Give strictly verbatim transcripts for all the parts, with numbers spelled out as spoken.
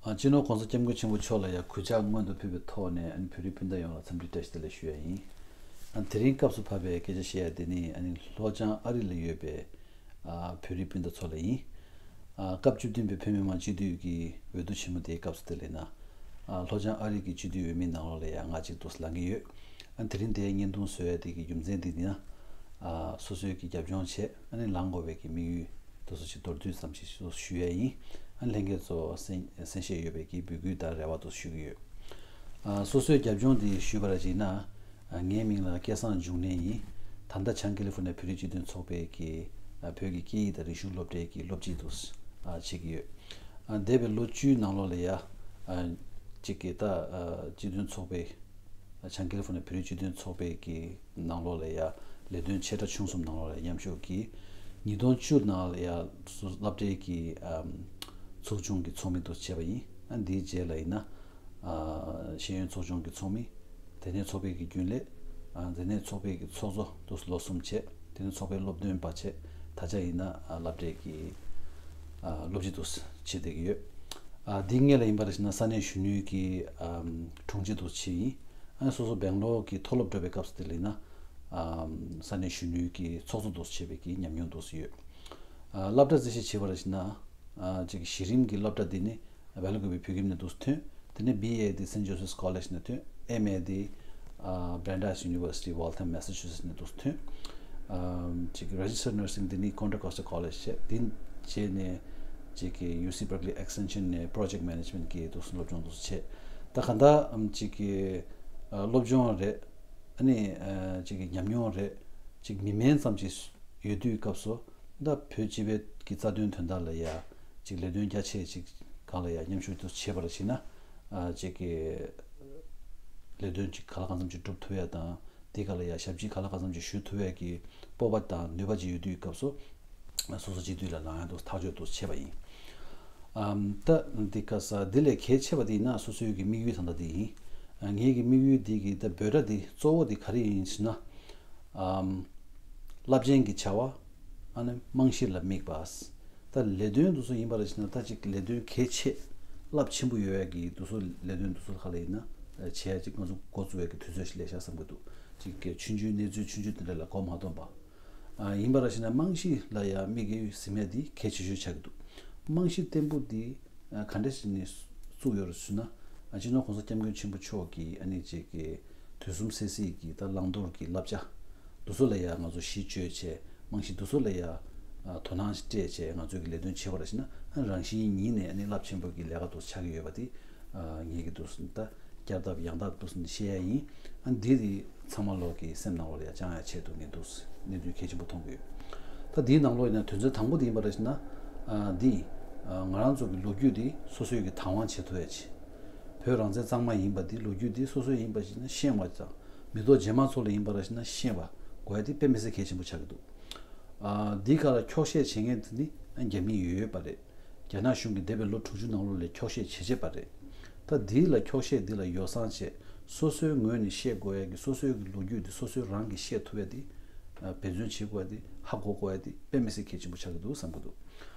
སྤྱི་ནོར་༸གོང་ས་༸སྐྱབས་མགོན་ཆེན་པོ་མཆོག་ལ་ཡང་གུས་ཕྱག་སྔོན་དུ་ཕུལ་བའི་ཐོག་ནས། ཨ་ནི་བོད་རིགས་སྤུན་ཟླ་ཡོངས་ལ་འཚམས་འདྲི་བཀྲ་ཤིས་བདེ་ལེགས་ཞུ་ཡ་ཡིན། ཨ་ནི་དེ་རིང་སྐབས་སུ་བབས་པའི་སྐད་ཆ་བཤད་ཡ་དེ་ནི། ཨ་ནི་ལྷོ་བྱང་ཨ་རི་ལ་ཡོད་པའི་ཨ་བོད་རིགས་སྤུན་ཟླ་ཚོ་ལ་ཡིན། ཨ་སྐབས་བཅུ་བདུན་པའི་བོད་མི་མང་སྤྱི་འཐུས་ཀྱི་འོས་བསྡུ་ཆེན་མོ་དེའི་སྐབས་སུ་དེ་ལ་ཡིན་ན། ཨ་ལྷོ་བྱང་ཨ་རི་གི་སྤྱི་འཐུས་འོས་མིའི་ནང་ལོགས་ལ་ཡང་ང་གཅིག་ཏུ་ལངས་ཀྱི་ཡོད། ཨ་ནི་དེ་རིང་དེའི་བརྙན་ཐུང་བཟོ་ཡ་དེ་གི་རྒྱུ་མཚན་དེ་ཡིན་ན། ཨ་སོ་སོའི་གི་རྒྱབ་ལྗོངས་བྱས། ཨ་ནི་ལངས་དགོས་པའི་གི་དམིགས་ཡུལ་དེ་ཚོ་ཞིག་མདོར་བསྡུས་ཙམ་ཞིག་ཞུ་ཡ་ཡིན། ཨ་ནི་ལྷན་རྒྱས་ཚོ་གསན་གསན་བཞེས་ཡོད་པའི་གི་འབོད་སྐུལ་དང་རེ་བ་དེ་ཞུ་གི་ཡོད། ཨ་སོ་སོའི་རྒྱབ་ལྗོངས་དེ་ཞུས་པ་ར་ཅིག་ན། ཨ་ངའི་མིང་ལ་སྐལ་བཟང་འབྱུང་གནས་ཡིན། ད་ལྟ་བྱང་ཀེ་ལི་ཧྥོ་ནི་ཡ་བོད་རིགས་སྤྱི་མཐུན་ཚོགས་པའི་གི་ཨ་བོད་ཀྱི་སྐད་ཡིག་དང་རིག་གཞུང་སློབ་གྲྭའི་གི་སློབ་སྤྱི་དུ་ཨ་བྱེད་ཀྱི་ཡོད། ཨ་འདས་པའི་ལོ་བཅུའི་ནང་ལོགས་ལ་ཡ། ཨ་གཅིག་གི་ད་ཨ་སྤྱི་མཐུན་ཚོགས་པའི། བྱང་ཀེ་ལི་ཧྥོ་ནི་ཡ་བོད་རིགས་སྤྱི་མཐུན་ཚོགས་པའི་གི་ནང་ལོགས་ལ་ཡ་ལས་དོན་ཆེ་ཕྲ་ཆུང་གསུམ་ནང་ལོགས་ལ་མཉམ་ཞུགས་ཀྱིས། ཉིས་སྟོང་བཅུ་ནང་ལ་ཡ་སློབ་གྲྭའི་གི་ཨམ་ཚོགས་ཆུང་གི་ཚོགས་མི་དུ་བྱས་པ་ཡིན། ཨ་འདིའི་རྗེས་ལ་ཡིན་ན། ཨ་ཤེས་ཡོན་ཚོགས་ཆུང་གི་ཚོགས་མི། དེ་ནས་ཚོགས་པའི་གི་རྒྱུན་ལས། ཨ་དེ་ནས་ཚོགས་པའི་གི་ཚོགས་གཙོ་དུ་ལོ་གསུམ་བྱས། དེ་ནས་ཚོགས་པའི་སློབ་སྟོན་པ་བྱས། ད་ཆ་ཡིན་ན་ཨ་སློབ་གྲྭའི་གི་ཨ་སློབ་སྤྱི་དུ་བྱེད་བསྡད་ཀྱི་ཡོད། ཨ་འདིའི་སྔོན་ལ་ཡིན་པར་ཞིག་ན་ས་གནས་གཞོན་ནུའི་གི་ཨམ་དྲུང་ཆེ་དུ་བྱས་ཡིན། ཨ་སོ་སོ་སྦེང་ལོར་གྱི་མཐོ་སློབ་འགྲོ་བའི་སྐབས་སུ་དེ་ལ་ཡིན་ན། ཨམ་ས་གནས་གཞོན་ནུའི་གི་ཚོགས་གཙོ་དུ་བྱེད་པའི་གི་ཉམས་མྱོང་དུ་ཡོད། ཨ་སློབ་གྲྭ་འཛིན་གྲྭ་བྱེད་པར་ཞིག་ན། ཨ་ཅིག་གཞི་རིམ་གྱི་སློབ་གྲྭ་འདི་ནི་བྷེ་ལ་ཀུ་པི་བོད་ཁྱིམ་ནས་དུ་ཐོན། དེ་ནས་བི་ཨེ་འདི་Saint Joseph's College ནས་ཐོན། ཨེམ་ཨེ་འདི་ཨ་Brandeis University Waltham Massachusetts ནས་དུ་ཐོན། ཨ་ཅིག་Registered Nursing འདི་ནི་Contra Costa College བྱས། དེ་རྗེས་ནས་ཅིག་གི་ཡུ་སི་Berkeley Extension ནས་Project Management གི་དུ་སློབ་སྦྱོང་དུ་བྱས། ད་ག་འདྲ་ཨམ་ཅིག་གི་ཨ་སློབ་སྦྱོང་རེད། ཨ་ནི་ཨ་ཅིག་གི་ཉམས་མྱོང་རེད། ཅིག་མི་དམན་ཙམ་ཅིག་ཡོད་དུས་སྐབས་སུ། ད་བོད་སྤྱི་པའི་གི་རྩ་དོན་དོན་དག་ལ་ཡ་ཅིག་ལས་དོན་རྒྱ་ཆེ་ཅིག་སྒང་ལ་ཡ་མཉམ་ཞུགས་དུ་བྱེད་པར་བྱེད་ན། ཨ་ཅིག་གི་ལས་དོན་ཅིག་ག་ལ་གང་འཚམ་ཅིག་སྒྲུབ་ཐུབ་ཡ་དང་། དེ་ག་ལ་ཡ་ཞབས་ཕྱི་ག་ལ་གང་འཚམ་ཅིག་ཞུ་ཐུབ་ཡ་གི་སྤོབས་པ་དང་ནུས་པ་ཅིག་ཡོད་དུས་སྐབས་སུ། སོ་སོ་སྤྱི་འཐུས་ལ་ལངས་ཡ་དུ་ཐག་གཅོད་དུ་བྱེད་པ་ཡིན། ཨམ་ད་འདི་ག་ས་འདི་ལས་གལ་ཆེ་བ་དེ་ཡིན་ན་སོ་སོའི་གི་དམིགས་ཡུལ་ད་ལྟ་དེ་ཡིན། ཨ་ངའི་གི་དམིགས་ཡུལ་འདི་གི་ད་འབོད་སྒྲ་འདི་གཙོ་བོ་འདི་ག་རེ་ཡིན་ཟེར་ན། ཨམ་རླབས་ཆེན་གྱི་བྱ་བ། ཨ་ནི་རྨང་གཞི་ལ་དམིགས་པ། ད་ལས་དོན་དུ་སུ་ཡིན་པ་རེད་ཟེར་ན། ད་ཅིག་ལས་དོན་གལ་ཆེ་རླབས་ཆེན་པོ་ཡོད་ཡ་གི་དུ་སུ་ལས་དོན་དུ་སུ་ག་ལ་ཡིན་ན་བྱེད་ཡ་ཅིག་ང་ཚོ་འགོ་བཙུགས་ཡ་གི་དུས་ཚོད་ཞིག་སླེབས་ཤག་བསམ་གི་འདུག་ཅིག་གི་ཆུང་ཆུང་གནས་ཚུལ་ཆུང་ཆུང་དེ་འདྲ་ལ་མགོ་མ་འཐོམས་པ། ཨ་ཡིན་པ་ར་ཞིག་ན་རྨང་གཞི་ལ་ཡ་དམིགས་ཡུལ་ཟིན་མེད་འདི་གལ་ཆེ་ཤོས་ཆགས་ཀྱི་འདུག་རྨང་གཞི་བརྟན་པོ་འདི་ཨ་ག་འདྲ་ཞིག་ནས་བཙུགས་ཡོད་རེད་ཟེར་ན། ཨ་སྤྱི་ནོར་༸གོང་ས་༸སྐྱབས་མགོན་ཆེན་པོ་མཆོག་གིས་ཨ་ནི་ཅིག་གི་དུས་གསུམ་སད་སེར་གྱི་ད་བླང་དོར་གྱི་བསླབ་བྱ་འདི་ཚོ་ལ་ཡ་ང་ཚོ་གཞི་བཅོལ་བྱས། རྨང་གཞི་འདི་ཚོ་ལ་ཡ་ཨ་དོ་སྣང་སྤྲད་བྱས་ང་ཚོས་ཀྱི་ལས་དོན་བྱེད་པ་ར་ཞིག་ན། ཨ་རང་བཞིན་ཉིད་ནས་ཨ་ནི་རླབས་ཆེན་པོ་གི་ལས་ཀ་འདི་ཆགས་ཀྱི་ཡོད་པ་འདི་ཨ་ངེད་ཀྱི་འདུག་ཟེར་ད། བསྐྱར་ལྡབ་ཡང་ལྡབ་ཏུ་བཤད་ཡ་ཡིན། ཨ་འདི་དེ་ཚང་མ་ལོག་གི་སེམས་ནང་ལོགས་ལ་ཡ་བཅང་ཡ་ཆེད་དུ་ངས་འདུག་གནད་དོན་གལ་ཆེན་པོ་མཐོང་གི་ཡོད། ད་འདིའི་ནང་ལོགས་ཡིན་ན་དོན་ཚན་དང་པོ་དེ་ཡིན་པ་རེད་ཟེར་ན། ཨ་འདི་ཨ་ང་རང་ཚོ་གི་ལོ་རྒྱུས་འདི་སོ་སོའི་གི་དང་བ་བྱེད་ཐུབ་ཡ་ཆེད། བོད་རང་བཙན་གཙང་མ་ཡིན་པ་འདི་ལོ་རྒྱུས་འདི་སོ་སོའི་ཡིན་པ་ཞིག་ན་ཤེས་པ་དང་། མི་ཐོག་རྗེས་མ་ཚོ་ལ་ཡིན་པ་རེད་ཟེར་ན་ཤེས་པ་དགོས་ཡ་འདི་དཔེ་མི་སྲིད་གལ་ཆེན་པོ་ཆགས་ཀྱི་འདུག་ཨ་འདི་ག་ལ་འཁྱོག་བཤད་བྱེད་མཁན་དེ་ནི་ཨ་རྒྱ་མི་ཡོད་ཡོད་པ་རེད། རྒྱ་ནག་གཞུང་གིས་འདས་པའི་ལོ་དྲུག་ཅུ་ནང་ལོགས་ལ་འཁྱོག་བཤད་བྱེད་བྱེད་པ་རེད། ད་འདི་ལ་འཁྱོག་བཤད་འདི་ལ་ཡོ་བསྲང་བྱས། སོ་སོའི་ངོས་ནས་བཤད་དགོས་ཡ་གི་སོ་སོའི་གི་ལོ་རྒྱུས་འདི་སོ་སོའི་རང་གིས་བཤད་ཐུབ་ཡ་འདི། ཨ་འབད་བརྩོན་བྱེད་དགོས་ཡ་འདི་ཧ་གོ་དགོས་ཡ་འདི་དཔེ་མི་སྲིད་གལ་ཆེན་པོ་ཆགས་ཀྱི་འདུག་བསམ་གྱི་འདུག་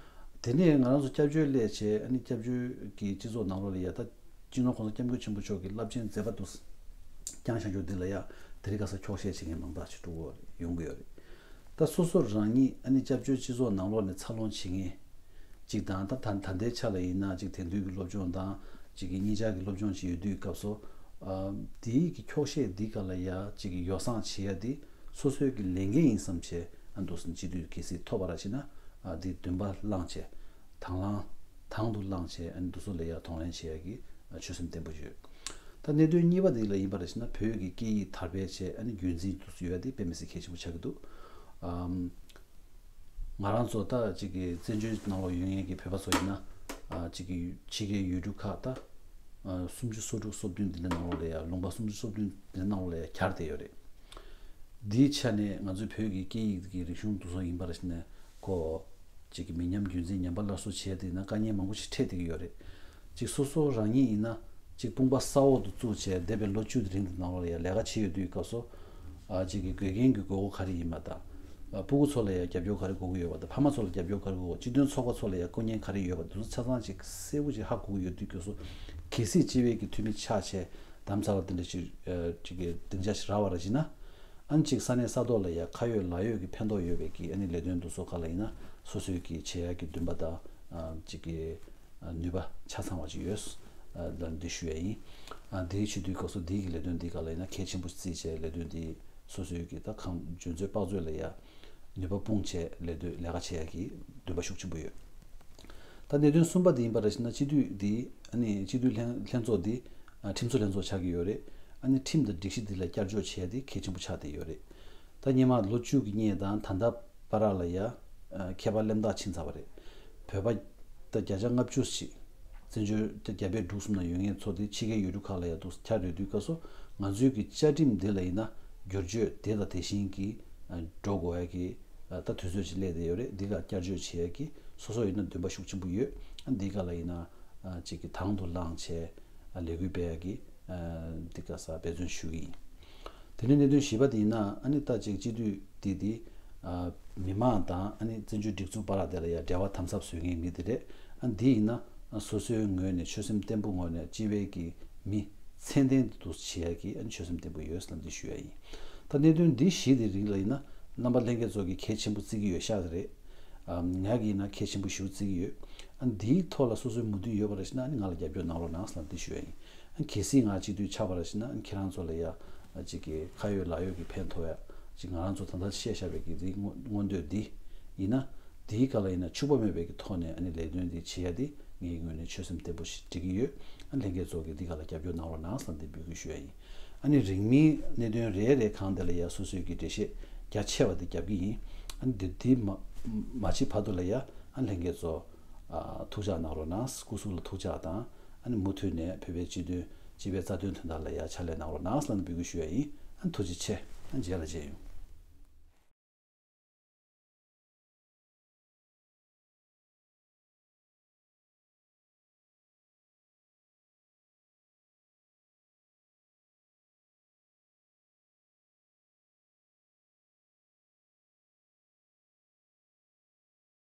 དེ་ནས་ང་རང་ཚོ་སྐྱབས་བཅོལ་སླེབས་བྱས། ཨ་ནི་སྐྱབས་བཅོལ་གྱི་སྤྱི་ཚོགས་ནང་ལོགས་ལ་ཡ་ད་སྤྱི་ནོར་༸གོང་ས་༸སྐྱབས་མགོན་ཆེན་པོ་མཆོག་གི་རླབས་ཆེན་མཛད་པ་འདུག་བསྐྱངས་བཞག་རྒྱུ་འདི་ལ་ཡ་དེ་རིང་ཁ་སང་འཁྱོག་བཤད་བྱེད་མཁན་མང་དག་ཅིག་འགྲོ་གི་ཡོང་གི་ཡོད་རེད། ད་སོ་སོ་རང་ཉིད་ཨ་ནི་སྐྱབས་བཅོལ་སྤྱི་ཚོགས་ནང་ལོགས་ནས་འཚར་ལོངས་བྱེད་མཁན་ཅིག་དང་། ད་ད་ད་ལྟའི་ཆ་ལ་ཡིན་ན་ཅིག་དེང་དུས་ཀྱི་སློབ་སྦྱོང་དང་ཅིག་གི་གཉིས་ཆར་གྱི་སློབ་སྦྱོང་ཅིག་ཡོད་དུས་སྐབས་སུ། ཨ་དེའི་གི་འཁྱོག་བཤད་འདི་ག་ལ་ཡ་ཅིག་གི་ཡོ་བསྲང་བྱེད་ཡ་འདི་སོ་སོའི་གི་ལས་འགན་ཡིན་བསམ་བྱས། ཨ་འདུག་སེ་སྤྱི་འཐུས་གལ་སྲིད་ཐོབ་པ་ར་ཞིག་ན། ཨ་འདི་འདུན་པ་བླངས་བྱས། དང་བླངས་དང་དུ་བླངས་བྱས། ཨ་ནི་འདུ་ཚོགས་ལ་ཡ་གདོང་ལེན་བྱེད་ཡ་གི་ཆོད་སེམས་བརྟན་པོ་ཡོད། ད་གནད་དོན་གཉིས་པ་འདི་ལ་ཡིན་པ་རེད་ཟེར་ན། བོད་ཀྱི་སྐད་ཡིག་དར་སྤེལ་བྱས། ཨ་ནི་རྒྱུན་འཛིན་དུ་ཡོད་ཡ་དེ་དཔེ་མི་སྲིད་གལ་ཆེན་པོ་ཆགས་ཀྱི་འདུག་ཨམ། ང་རང་ཚོ་ད་ཅིག་གི་བཙན་བྱོལ་ནང་ལོགས་ཡོད་མཁན་གྱི་བོད་པ་ཚོ་ཡིན་ན། ཨ་ཅིག་གི་ཕྱི་རྒྱལ་ཡུལ་གྲུ་ཁག་ད་ཨ་སུམ་ཅུ་སོ་དྲུག་སོ་བདུན་འདི་འདྲ་ནང་ལོགས་ལ་ཡ། ལུང་པ་སུམ་ཅུ་སོ་བདུན་འདི་འདྲ་ནང་ལོགས་ལ་ཡ་གྱར་བསྡད་ཡོད་རེད། འདིའི་ཆ་ནས་ང་ཚོའི་བོད་ཀྱི་སྐད་ཡིག་གི་རིག་གཞུང་དེ་ཚོ་ཡིན་པ་རེད་ཟེར་ན། ཁོ་ཅིག་གི་མི་ཉམས་རྒྱུན་འཛིན་ཉམས་པ་སླར་གསོ་བྱས་དེ་ན་དཀའ་ངལ་མང་པོ་ཞིག་འཕྲད་བསྡད་ཀྱི་ཡོད་རེད། ཅིག་སོ་སོ་རང་ཉིད་ཡིན་ན་ཅིག་དཔུང་པ་ས་འོག་ཏུ་བཙུགས་བྱས། འདས་པའི་ལོ་བཅུ་དེ་རིང་གི་ནང་ལོགས་ལ་ཡ་ལས་ཀ་བྱས་ཡོད་དུས་སྐབས་སུ། ཨ་ཅིག་གི་དགེ་རྒན་གྱི་དགོས་མཁོ་ག་རེ་ཡིན་པ་དང་། སྤུ་གུ་ཚོ་ལ་ཡང་རྒྱབ་སྐྱོར་ག་རེ་དགོས་ཀྱི་ཡོད་པ་དང་། ཕ་མ་ཚོ་ལ་རྒྱབ་སྐྱོར་ག་རེ་དགོས། སྤྱི་མཐུན་ཚོགས་པ་ཚོ་ལ་ཡང་དཀའ་ངལ་ག་རེ་ཡོད་པ་དེ་ཚོ་ཆ་ཚང་ཅིག་གསལ་པོ་ཅིག་ཧ་གོ་གི་ཡོད་དུས་སྐབས་སུ། གལ་སྲིད་སྤྱི་པའི་གི་འཐུས་མི་ཆགས་བྱས་དམ་ཚགས་ལ་དེ་འདྲ་ཞིག་ཨ་ཅིག་གི་སྡིངས་ཆ་ཞིག་རག་པ་ར་བྱས་ན། ཨ་ནི་ཅིག་ས་གནས་ས་ཐོག་ལ་ཡང་ཁ་ཡོད་ལག་ཡོད་ཀྱི་ཕན་ཐོགས་ཡོད་པའི་གི་ཨ་ནི་ལས་དོན་དེ་ཚོ་ག་ལ་ཡིན་ན་སོ་སོའི་གི་བྱེད་ཡག་གི་འདུན་པ་དང་། ཨ་ཅིག་གི་ཨ་ནུས་པ་ཆ་ཚང་བ་ཅིག་ཡོད། ཨ་ལ་འདི་ཞུ་ཡ་ཡིན། ཨ་འདིའི་ཆེད་དུས་སྐབས་སུ་འདིའི་གི་ལས་དོན་འདི་ག་ལ་ཡིན་ན་གལ་ཆེན་པོ་བརྩིས་བྱས། ལས་དོན་འདི་སོ་སོའི་གི་ད་གང་འཇོན་ཚོད་དཔག་ཚོད་ལ་ཡ་ནུས་པ་སྤུངས་བྱས་ལས་དོན་ལས་ཀ་བྱེད་ཡ་གི་འདུན་པ་ཤུགས་ཆེན་པོ་ཡོད། ད་གནད་དོན་གསུམ་པ་འདི་ཡིན་པ་ར་བྱས་ན། སྤྱི་འཐུས་འདི་ཨ་ནི་སྤྱི་འཐུས་ལྷན་ལྷན་ཚོགས་འདི་ཨ་ཁྲིམས་བཟོ་ལྷན་ཚོགས་ཆགས་ཀྱི་ཡོད་རེད། ཨ་ནི་ཁྲིམས་དང་སྒྲིག་གཞི་འདི་ལ་བསྐྱར་བཅོས་བྱས་ཏེ་གལ་ཆེན་པོ་ཆགས་བསྡད་ཡོད་རེད། ད་སྔོན་མ་ལོ་བཅུ་གི་སྔོན་དང་ད་ལྟ་བར་ལ་ཡ་ཨ་ཁྱད་པར་གླེང་སྟེགས་ཕྱིན་ཚར་བ་རེད། བོད་པ་ད་བརྒྱ་ཆ་ལྔ་བཅུ་ཞིག་བཙན་བྱོལ་ད་རྒྱ་བལ་འབྲུག་གསུམ་ནང་ཡོད་མཁན་ཚོ་དེ་ཕྱི་རྒྱལ་ཡུལ་གྲུ་ཁག་ལ་ཡ་འདུག་ཁྱབ་ཡོད་དུས་སྐབས་སུ། ང་ཚོའི་གི་བཅའ་ཁྲིམས་འདི་ལ་ཡིན་ན་བསྒྱུར་བཅོས་དེ་དང་དེ་བཞིན་གྱི་ཨ་འགྲོ་དགོས་ཡ་གི་ཨ་ད་དུས་ཚོད་ཅིག་སླེབས་བསྡད་ཡོད་རེད། འདི་ག་བསྐྱར་བཅོས་བྱེད་ཡ་གི་སོ་སོ་ཡིན་ན་འདུན་པ་ཤུགས་ཆེན་པོ་ཡོད། ཨ་འདི་ག་ལ་ཡིན་ན་ཨ་ཅིག་གི་དང་དུ་བླངས་བྱས་ཨ་ལས་འགུལ་སྤེལ་ཡ་གི་ཨ་འདི་ག་ས་འབད་བརྩོན་ཞུ་གི་ཡིན། དེ་ནས་གནད་དོན་བཞི་པ་དེ་ཡིན་ན། ཨ་ནི་ད་ཅིག་སྤྱི་འཐུས་དེ་དེ་ཨ་མི་མང་དང་ཨ་ནི་བཙན་བྱོལ་སྒྲིག་འཛུགས་བར་དེ་ལ་ཡ་འབྲེལ་བ་དམ་ཟབ་བཟོ་མཁན་མི་དེ་རེད། ཨ་འདི་ཡིན་ན་སོ་སོའི་ངོས་ནས་ཆོད་སེམས་བརྟན་པོ་ངོས་ནས་སྤྱི་པའི་གི་མི་ཚད་ལྡན་དུ་བྱེད་ཡ་གི་ཨ་ནི་ཆོད་སེམས་བརྟན་པོ་ཡོད་ཟེར་ན་འདི་ཞུ་ཡ་ཡིན། ད་གནད་དོན་འདི་བཞི་དེ་རིགས་ལ་ཡིན་ན་རྣམ་པ་ལྷན་རྒྱས་ཚོ་གི་གལ་ཆེན་པོ་བརྩི་གི་ཡོད་ཤག་རེད། ཨ་ང་གིས་ཡིན་ན་གལ་ཆེན་པོ་ཞེ་པོ་བརྩི་གི་ཡོད། ཨ་འདིའི་ཐོག་ལ་སོ་སོའི་མོས་མཐུན་ཡོད་པ་རེད་ཟེར་ན་ཨ་ནི་ང་ལ་རྒྱབ་སྐྱོར་གནང་རོགས་གནང་ཟེར་ན་འདི་ཞུ་ཡ་ཡིན། གལ་སྲིད་ང་སྤྱི་འཐུས་ཆགས་པ་རེད་ཟེར་ན། ཁྱེད་རང་ཚོ་ལ་ཡ་ཅིག་གི་ཁ་ཡོད་ལག་ཡོད་ཀྱི་ཕན་ཐོགས་ཡ་ཅིག་ང་རང་ཚོ་ད་ལྟ་བཤད་བཞག་པའི་གི་འདི་མངོན་མངོན་འདོད་འདི་ཡིན་ན། འདིའི་སྒང་ལ་ཡིན་ན་འཕྱུགས་པ་མེད་པའི་གི་ཐོག་ནས་ཨ་ནི་ལས་དོན་འདི་བྱེད་ཡ་འདི་ངའི་ངོས་ནས་ཆོད་སེམས་བརྟན་པོ་ཞིག་སྒྲིག་གི་ཡོད། ཨ་ལྷན་རྒྱས་ཚོ་གིས་འདི་སྒང་ལ་རྒྱབ་སྐྱོར་གནང་རོགས་གནང་ཟེར་ན་འདི་འབོད་སྐུལ་ཞུ་ཡ་ཡིན། ཨ་ནི་རིང་མིན་གནད་དོན་རེ་རེ་གང་དེ་ལ་ཡ་སོ་སོའི་གི་འགྲེལ་བཤད་རྒྱ་ཆེ་བ་འདི་རྒྱབ་ཀྱི་ཡིན། ཨ་ནི་འདི་འདི་མ་མ་བྱེད་བར་དུ་ལ་ཡ་ཨ་ལྷན་རྒྱས་ཚོ། ཨ་ཐུགས་ཅག་གནང་རོགས་གནང་། སྐུ་གཟུགས་ལ་ཐུགས་ཅག་དང་། ཨ་ནི་མུ་མཐུད་ནས་བོད་པའི་སྤྱི་དོན་སྤྱི་པའི་རྩ་དོན་དོན་དག་ལ་ཡ་ཕྱག་ལས་གནང་རོགས་གནང་ཟེར་ན་འབོད་སྐུལ་ཞུ་ཡ་ཡིན། ཨ་ཐུགས་རྗེ་ཆེ། ཨ་རྗེས་ལ་མཇལ་ཡོང་།